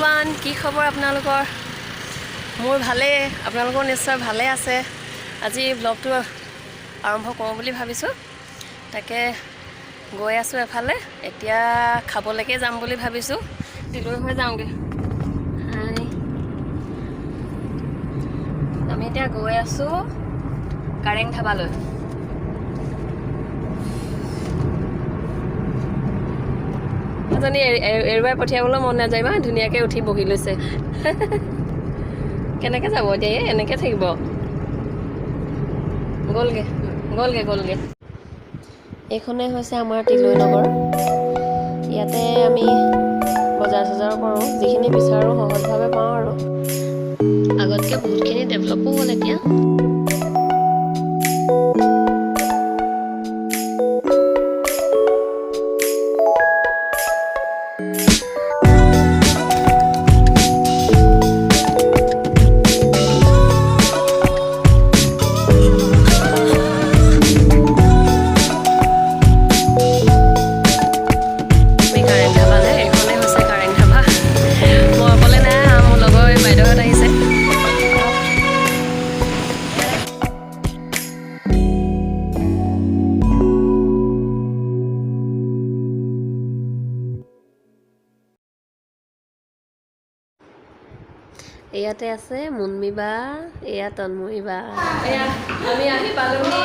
Everyone, কি খবৰ আপোনালোকৰ? মোৰ ভালেই, আপোনালোকৰ নিশ্চয় ভালে আছে। আজি ব্লগটো আৰম্ভ কৰোঁ বুলি ভাবিছোঁ, তাকে গৈ আছোঁ এফালে। এতিয়া খাবলৈকে যাম বুলি ভাবিছোঁ, তিলৈ হৈ যাওঁগৈ। হাই, আমি এতিয়া গৈ আছোঁ কাৰেং ধাবালৈ। এজনী এৰুৱাই পঠিয়াবলৈ মন নাযায়, ইমান ধুনীয়াকৈ উঠি বহি লৈছে। কেনেকৈ যাব এতিয়া? এই এনেকৈ থাকিব। গ'লগৈ গ'লগৈ গ'লগৈ। এইখনেই হৈছে আমাৰ তিলৈ নগৰ। ইয়াতে আমি বজাৰ চজাৰ কৰোঁ, যিখিনি বিচাৰোঁ সহজভাৱে পাওঁ। আৰু আগতকৈ বহুতখিনি ডেভেলপো হ'ল এতিয়া। আমি কাৰেং ধাবালে, এইখনেই হৈছে কাৰেং ধাবা। মই অকলে নাই, মোৰ লগৰ এই বাইদেউহঁত আহিছে। ইয়াতে আছে মুনমি বা, এয়া তন্ময়ী বা। এয়া আমি আহি পালোহি।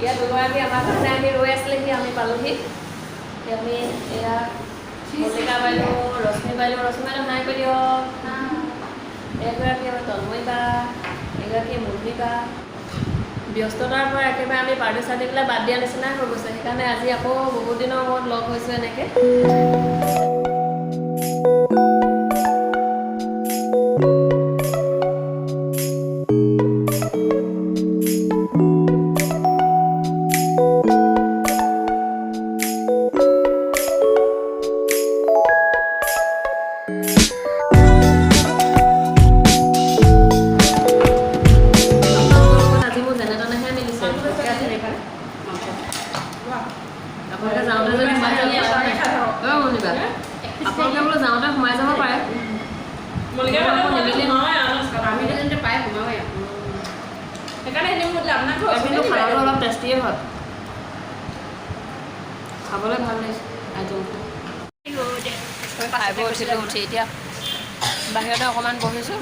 ইয়াত দুগৰাকী আমাৰ কাৰণে আহি ৰৈ আছিলেহি, আমি পালোহি। আমি এয়া মল্লিকা বাইদেউ, ৰশ্মি বাইদেউ। ৰশ্মি বাইদেউ, হাই কৰি দিয়ক। এগৰাকী আমাৰ তন্ময়ী বা, এগৰাকী মুনমি বা। ব্যস্ততাৰ পৰা একেবাৰে আমি পাৰ্টি চাৰ্টিবিলাক বাদ দিয়া নিচিনাই হৈ গৈছে। সেইকাৰণে আজি আকৌ বহুত দিনৰ মূৰত লগ হৈছোঁ এনেকৈ। আপোনালোকৰ লগত আজি মোৰ যেনে তেনেহে মিলিছে। আপোনালোকে যাওঁতে যদি সোমাই যাব পাৰে। অ' মুনিবা, আপোনালোকে বোলো যাওঁতে সোমাই যাব পাৰে। আকৌ নিমিলিম। কিন্তু খানাটো অলপ টেষ্টিয়ে হয়, খাবলৈ ভাল লাগিছে আইটেমটো। খাই বৈ উঠিলোঁ, উঠি এতিয়া বাহিৰতে অকণমান বহিছোঁ।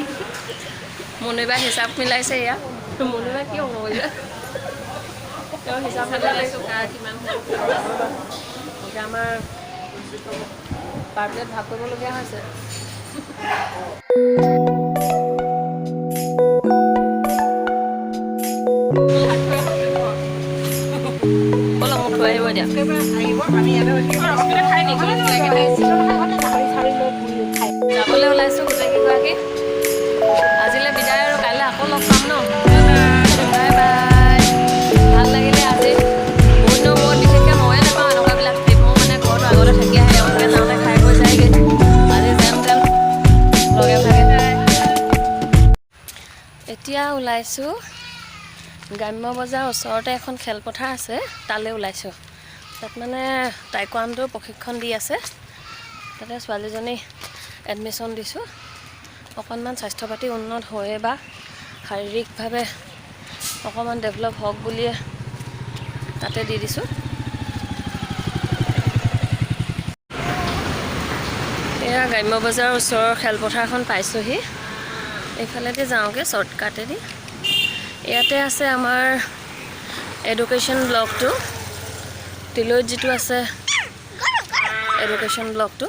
মুনিবাই হিচাপ মিলাইছে। ইয়াত মুনিবাই কি হ'ব কৰিছে, তেওঁ হিচাপ মিলাইছোঁ কাৰ কিমান হ'ব। এতিয়া আমাৰ পাৰ প্লেট ভাগ কৰিবলগীয়া হৈছে। ব'লক, মোক থৈ আহিব এতিয়া। যাবলৈ ওলাইছোঁ গোটেইকেইগৰাকী। আজিলৈ বিদায় আৰু কাইলৈ আকৌ লগ পাম ন। Bye bye. ভাল লাগিলে আজি বহুত দিনৰ মূৰত। বিশেষকৈ ময়ে নাপাওঁ এনেকুৱাবিলাক ট্ৰিপ। মোৰ মানে ঘৰটো আগতে থাকি আহে, এওঁলোকে যাওঁতে খাই বৈ যায়গৈ। আজি যেন তেন লগে ভাগে। এতিয়া ওলাইছোঁ, গ্ৰাম্য বজাৰ ওচৰতে এখন খেলপথাৰ আছে, তালৈ ওলাইছোঁ। তাত মানে টাইকোৱাণ্ডোৰ প্ৰশিক্ষণ দি আছে। তাতে ছোৱালীজনী এডমিশ্যন দিছোঁ। অকণমান স্বাস্থ্য পাতি উন্নত হয়ে বা শাৰীৰিকভাৱে অকণমান ডেভেলপ হওক বুলিয়ে তাতে দি দিছোঁ। এয়া গ্ৰাম্য বজাৰৰ ওচৰৰ খেলপথাৰখন পাইছোঁহি। এইফালেদি যাওঁগৈ শ্বৰ্টকাটেদি। ইয়াতে আছে আমাৰ এডুকেশ্যন ব্লকটো, তিলৈত যিটো আছে এডুকেশ্যন ব্লকটো,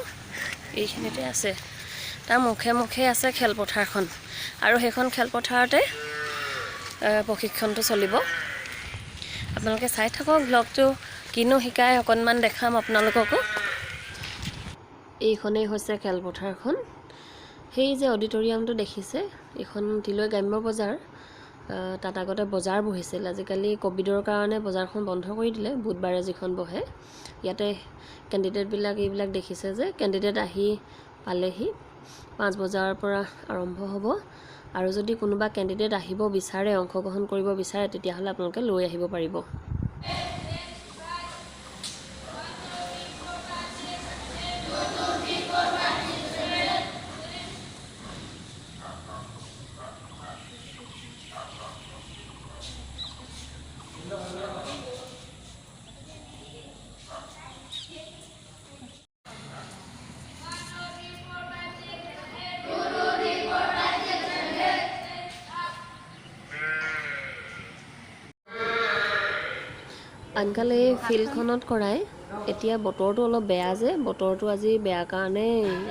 এইখিনিতে আছে। তাৰ মুখে মুখে আছে খেলপথাৰখন আৰু সেইখন খেলপথাৰতে প্ৰশিক্ষণটো চলিব। আপোনালোকে চাই থাকক ব্লগটো, কিনো শিকাই অকণমান দেখাম আপোনালোককো। এইখনেই হৈছে খেলপথাৰখন। সেই যে অডিটৰিয়ামটো দেখিছে, এইখন তিলৈ গ্ৰাম্য বজাৰ। তাত আগতে বজাৰ বহিছিল। আজিকালি ক'ভিডৰ কাৰণে বজাৰখন বন্ধ কৰি দিলে, বুধবাৰে যিখন বহে। ইয়াতে কেণ্ডিডেটবিলাক, এইবিলাক দেখিছে যে কেণ্ডিডেট আহি পালেহি। 5 বজাৰ পৰা আৰম্ভ হ'ব। আৰু যদি কোনোবা কেণ্ডিডেট আহিব বিচাৰে, অংশগ্ৰহণ কৰিব বিচাৰে, তেতিয়াহ'লে আপোনালোকে লৈ আহিব পাৰিব। আনকালে এই ফিল্ডখনত কৰাই। এতিয়া বতৰটো অলপ বেয়া যে, বতৰটো আজি বেয়া কাৰণে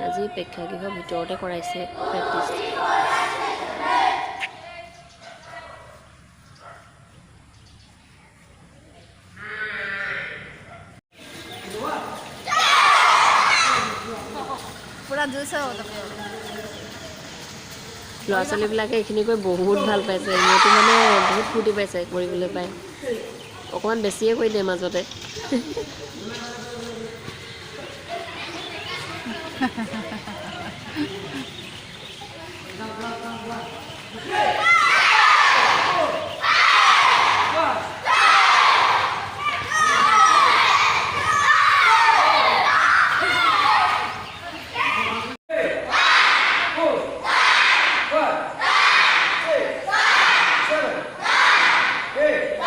আজি প্ৰেক্ষাগৃহৰ ভিতৰতে কৰাইছে প্ৰেক্টিচ। পুৰা জুচ হ'ব। ল'ৰা ছোৱালীবিলাকে এইখিনি কৰি বহুত ভাল পাইছে। সিহঁতি মানে বহুত ফূৰ্তি পাইছে কৰিবলৈ পাই। অকণমান বেছিয়ে কৰি দিয়ে মাজতে। 5, 6, 7, 8, 9, 10.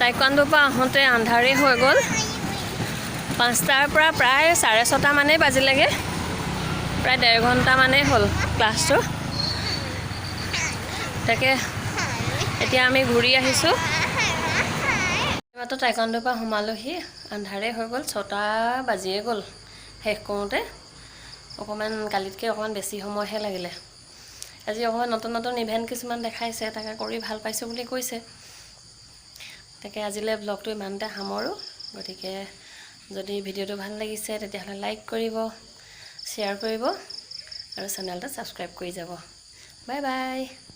টাইকোৱাণ্ডোৰ পৰা আহোঁতে আন্ধাৰেই হৈ গ'ল। 5টাৰ পৰা প্ৰায় 6:30 মানেই বাজিলেগৈ। প্ৰায় 1.5 ঘণ্টামানেই হ'ল ক্লাছটো। তাকে এতিয়া আমি ঘূৰি আহিছোঁ। মাত্ৰ টাইকোৱাণ্ডোৰ পৰা সোমালোহি, আন্ধাৰেই হৈ গ'ল। 6টা বাজিয়ে গ'ল শেষ কৰোঁতে। অকণমান কালিতকৈ অকণমান বেছি সময়হে লাগিলে। আজি অকণমান নতুন নতুন ইভেণ্ট কিছুমান দেখাইছে, তাকে কৰি ভাল পাইছোঁ বুলি কৈছে। তাকে আজিলৈ ব্লগটো ইমানতে সামৰোঁ। গতিকে যদি ভিডিঅ'টো ভাল লাগিছে, তেতিয়াহ'লে লাইক কৰিব, শ্বেয়াৰ কৰিব আৰু চেনেলটো ছাবস্ক্ৰাইব কৰি যাব। Bye bye.